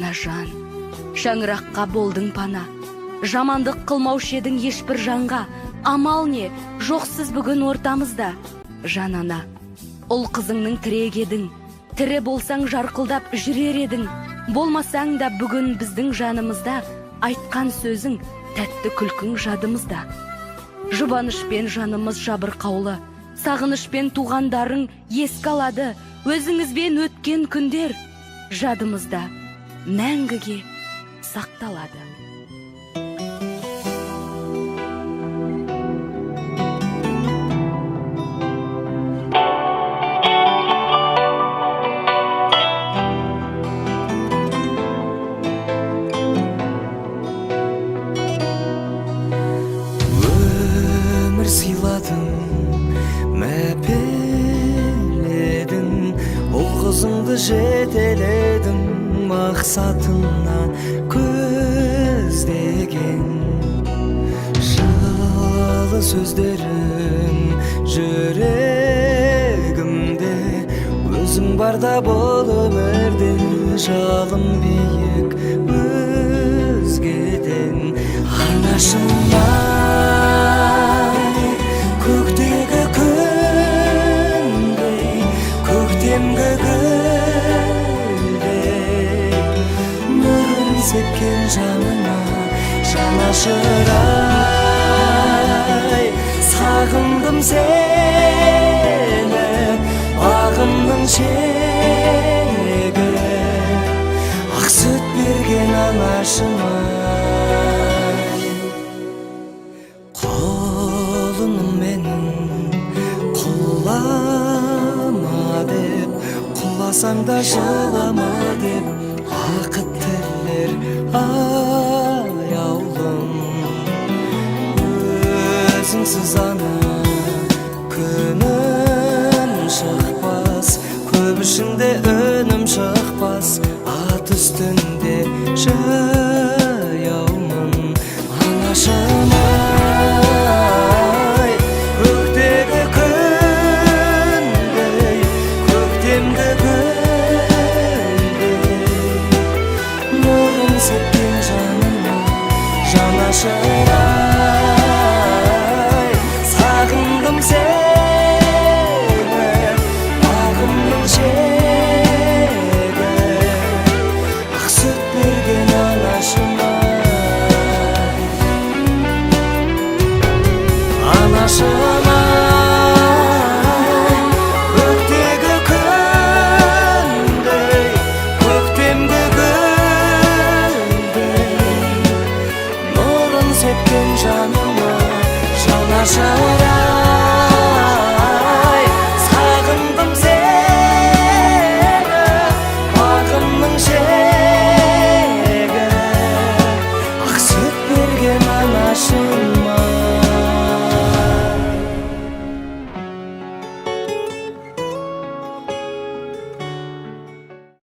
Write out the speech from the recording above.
Анажан, шаңыраққа болдың пана. Жамандық қылмаушы едің ешбір жанға. Амал не, жоқсыз бүгін ортамызда. Жан ана, ұл қызыңның тірегі едің. Тірі болсаң, жарқылдап жүрер едің. Болмасаң да, бүгін біздің жанымызда. Айтқан сөзің, тәтті күлкің жадымызда. Жұбанышпен жанымыз жабырқаулы. Сағынышпен туғандарың еске алады. Өзіңізбен өткен күндер жадымызда мәңгіге сақталады. Өмір сыйладың, мәпеледің, ұл қызыңды жетеледің мақсатына көздеген. Жылы сөздерің жүрегімде, өзің барда бұл өмірде жалын биік өзгеден. Анашым ай, көктегі күндей, көктемгі гүлдей, нұрын сепкен жаныма, жанашыр ай, сағындым сені, бағымның шегі, ақ сүт берген анашым ай. Құлыным менің, құлама деп, құласаң да жылама деп, бақыт тілер аяулым. Өзіңсіз, ана, күнім шықпас, көп ішінде үнім шықпас, ат үстінде жаяумын. Анашым ай, көктегі күндей, көктемгі гүлдей, нұрын сепкен жаныма, жанашыр ай, сағындым сені, бағымның шегі.